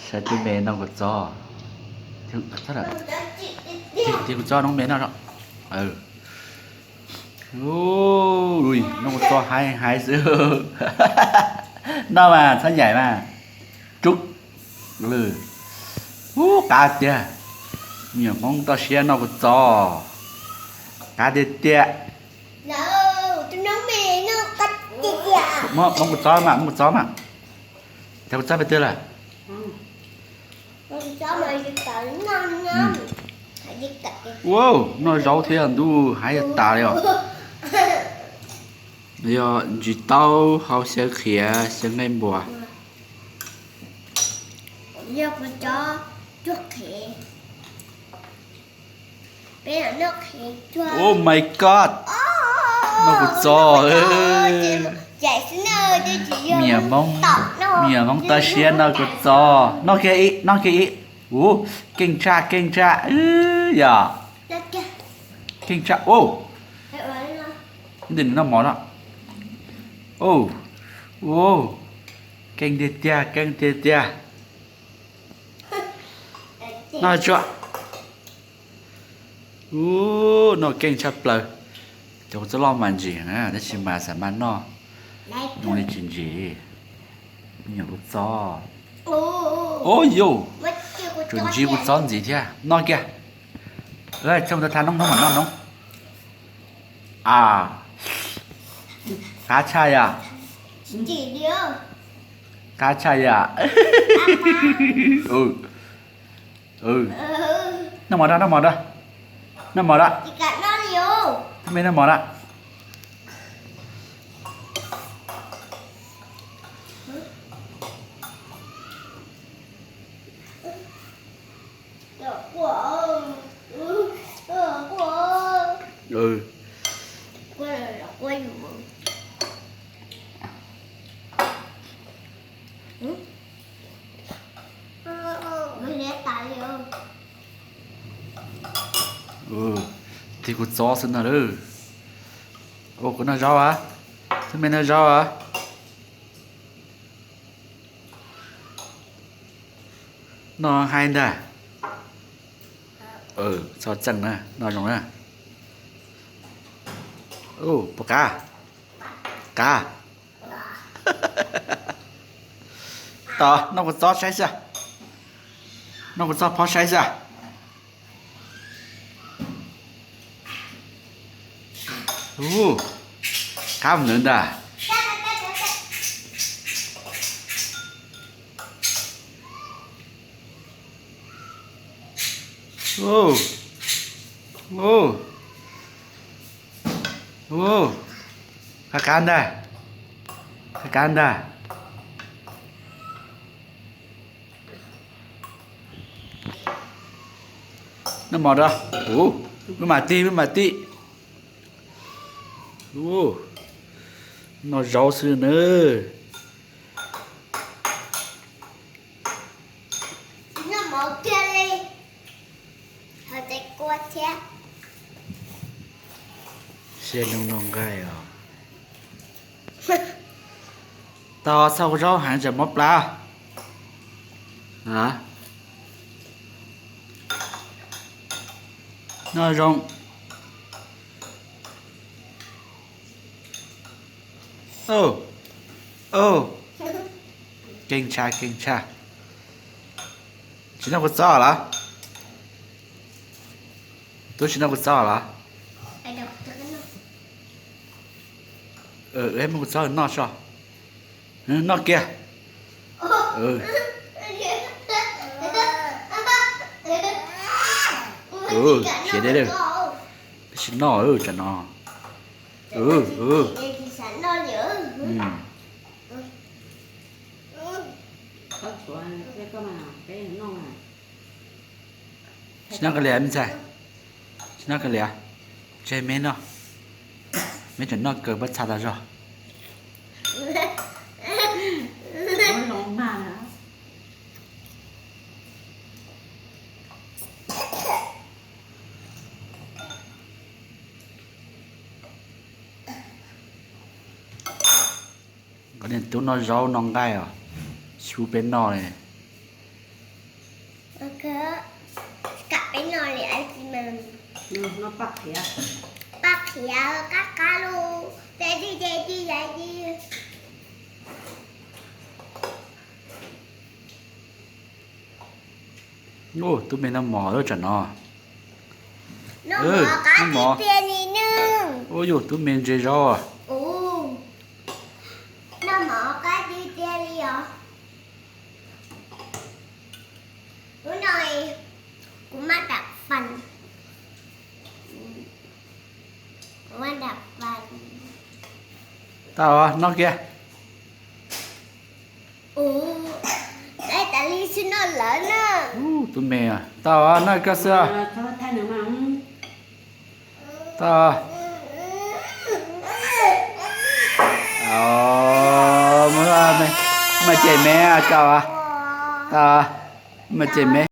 Saib tub me noj kua txob. Tig kuv txob noob me noj. Noj kua txob haib haib xwb. Noj mas txhob nyaim mas. Rub. Ub, qab tiag. Me nyuam Hmoob toj siab noj kua txob. Qab tiag tiag. Muab kua txob mas, muab kua txob mas. Cov kua txob pes twg lawm? Ua, noj zaub thiab ntuj, haib tas li os. Yog ntsis taub hau, xyaw qhiav, xyaw nqaij npuas. Oh my God, noj kua txob. Me nyuam Hmoob, me nyuam Hmoob toj siab noj kua txob. Noj kiag ib, noj kiag ib. Ub, keej tshaj, keej tshaj. Yog keej tshaj. Ub, nws noj mov no. Ub, keej tiag tiag, keej tiag tiag. Noj tsuag. Ub, noj keej tshaj plaws. Cov kua txob loj mas ntsim na, tab sis mas xav mas noj zoo li tsis ntsim. Me nyuam kua txob. Ub yus, tsuas ntsib kua txob ntxiv thiab. Noj kiag. Txhob mus tha noob, noob mam noj noob. A, qab tshaj yom. Qab tshaj yom. Noj mov da, noj mov da. Noj mov da. Me noj mov da. Tig kua txob xwb no lawm. Ua kuv noj zaub a, tus me noj zaub a. Noj haib ntag. Txhob txeej na, noj zoo na. Puas qab? Qab. Tos noj kua txob saib xwb. Noj kua txob phob saib xwb. Ub, qab mus ntawd ntag. Ub, ub, ub, qab qab ntag, qab qab ntag. Noj mov da. Ub, peb mam tij, peb mam tij. Ub, noj zaub xwb nawb. Siab zoo noj nqaij os. Tau, txhob ua zaub heev tsam mob plab. Noj zoo. Keej tshaj, keej tshaj. Tsis noj kua txob los? Tub tsis noj kua txob los? Muab kua txob noj tso. Noj kiag. Khiav deb, peb tsis noj tsam no. Tsis noj kiag li me ntxhais, tsis noj kiag li, tseg me noj, me tseem noj kawg pob txha tas zog. Niag tub noj zaub noj nqaij os, xyu peb noj li. Kam peb noj li, paj qhiav qab qab lug, peb twb ce twb yaiv. Tub me noj mov lawm tsam no. Noj mov, ua yus tub me ntse zaub. Noj mov qab tiag tiag li os. Hnub no kuv maj dam fas. Kuv maj dam fas. Tau os, noj kiag. Ua, tas li xwb noj lawm na. Tub me, tau os, noj koj xwb. Tau. Maj cem me, tau. Tau, maj cem me.